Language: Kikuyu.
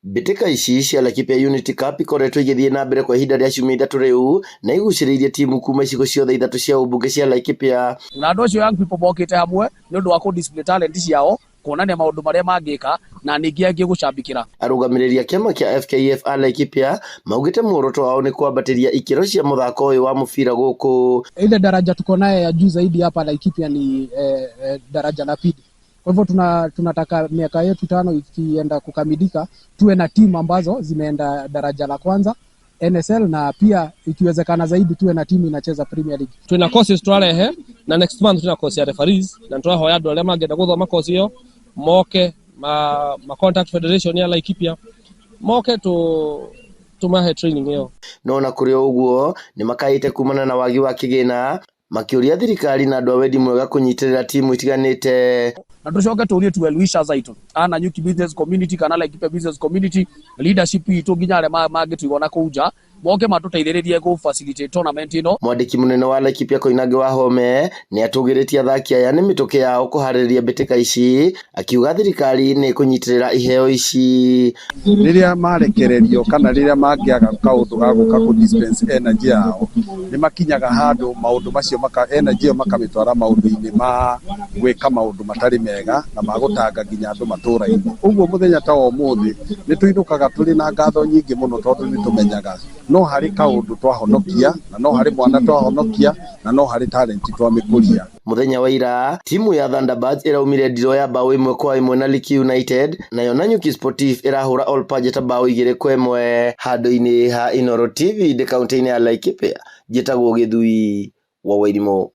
Mbĩtĩka ici cia Laikipia Unity Cup ikoretwo igĩthiĩ na mbere kwa ihinda rĩa ciumia 3 rĩu na igucĩrĩirie timu kuma icigo ciothe ithatũ cia ũmbunge cia Laikipia. Na andũ acio young people mokĩte hamwe nĩ ũndũ wa kũ display talent ciao, kuonania maũndũ marĩa mangĩka na ningĩ angĩ gũcambikĩra. Arũgamĩrĩri a kĩama kĩa FKF a Laikipia maugĩte muoroto wao nĩ kwambatĩria ikĩro cia mũthako ũyũ wa mũbira gũkũ. Ile daraja tuko naye ya juu zaidi hapa Laikipia ni daraja la pili. Kwa hivyo tunataka miaka yetu 5 ikienda kukamilika tuwe na timu ambazo zimeenda daraja la kwanza NSL, na pia ikiwezekana zaidi tuwe na timu inacheza Premier League. Twina courses twarehe na next month twina course ya referees, na twahoya andu aria mangĩenda gũthoma course ĩyo moke ma contact federation ya Laikipia moke tu tumahe training ĩyo. No na kũrĩ o ũguo nĩ makaĩte kumana na wagi wa kĩgĩna, makĩũria thirikari na andũ a wendi mwega kũnyitĩrĩra timu itiganĩte. Na tucoke tũrie tu well wishers aitũ ana Nyuki business community kana Laikipia business community leadership itũ nginya arĩa mangĩtũigua na kũu nja moke matũteithĩrĩrie gũ facilitate tournament ĩno. Mwandĩki mũnene wa Laikipia Koinange Wahome nĩ atũgĩrĩtie athaki aya nĩ mĩtũkĩ yao kũharĩrĩria mbĩtĩka ici, akiuga thirikari nĩ ĩkũnyitĩrĩra iheo ici. Rĩrĩa marekererio kana rĩrĩa mangĩaga kaũndũ ga gũka kũ dispense energy yao, nĩ makinyaga handũ maũndũ macio maka energy ĩyo makamĩtwara maũndũ-inĩ ma gwĩka maũndũ matarĩ mega na magũtanga nginya andũ matũra-inĩ. Ũguo mũthenya ta wa ũmũthĩ nĩ tũinũkaga tũrĩ na ngatho nyingĩ mũno, tondũ nĩ tũmenyaga no harĩ kaũndũ twahonokia, na no harĩ mwana twahonokia, na no harĩ talent twamĩkũria. Mũthenya wa ira timu ya Thunderbirds ĩraumire ndiro ya bao 1-1 na Liki United, nayo Nanyuki Sportif ĩrahũra Ol Pajeta bao 2-1. Handũ-inĩ ha Inooro TV ndĩ kaunti-inĩ ya Laikipia, njĩtagwo Gĩthui wa Wairimũ.